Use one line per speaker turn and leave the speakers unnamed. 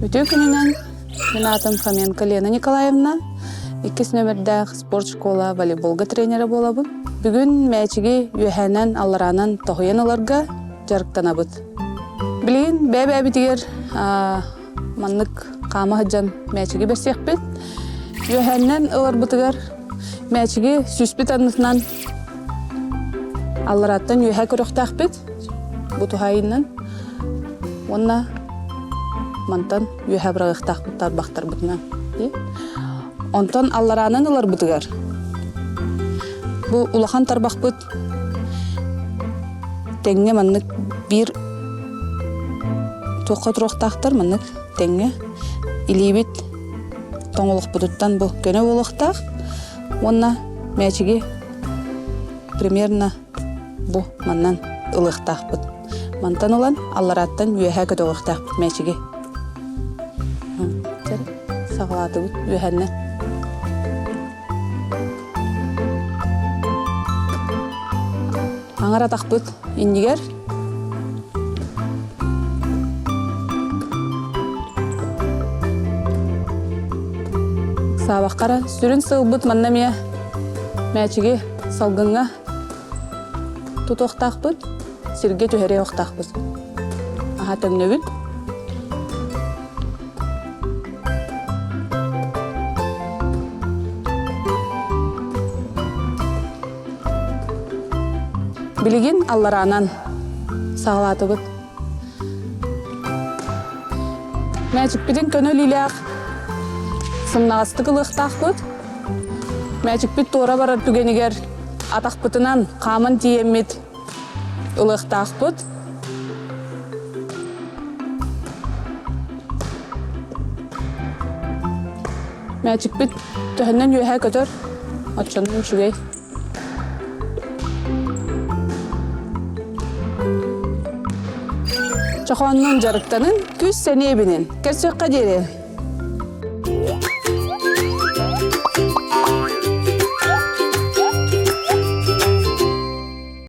Үтүө күнүнэн! Мин аатым Фоменко Лена Николаевна. Иккис нөмердээх спорт школа волейболга тренерэ буолабын. Бүгүн мээчиги үөһээнэн аллараанан тоһуйан ыларга дьарыктанабыт. Билигин бэйэ-бэйэбитигэр маннык хаама сылдьан мээчиги бэрсиэхпит. Үөһээннэн ыларбытыгар мээчиги сүүспүт аннытынан алларааттан үөһэ көрүөхтээхпит. Бу туһаайыннан уонна мантан үөһэ быраҕыахтаахпыт тарбахтарбытынан. Онтон аллараанан ыларбытыгар бу улахан тарбахпыт тэҥҥэ маннык биир туохха туруохтаахтар маннык тэҥҥэ илиибит тоҥолохпутуттан бу көнө буолуохтаах уонна мээчиги примерно бу маннан ылыахтаахпыт. Мантан ылан алларааттан үөһээ көтөҕүөхтээхпит мээчиги. Саҕалаатыбыт үөһэннэн. Аҥар атахпыт иннигэр Саабаххара сүрүн сыалбыт манна эмиэ мээчиги салгыҥҥа тутуохтаахпыт, сиргэ түһэриэ уохтаахпыт. Аха төҥнөбүт. Билигин аллараанан саҕалаатыбыт. Мээчикпитин көнө илиилээх сымнаҕастык ылыахтаахпыт. Мээчикпит туора барар түгэнигэр атахпытынан хааман тиийэммит ылыахтаахпыт. Мээчикпит төһөннөн үөһэ көтөр, оччонон үчүгэй. Чохооннун дьарыктанын, күүс сэниэ эбинин. Көрсүөххэ диэри.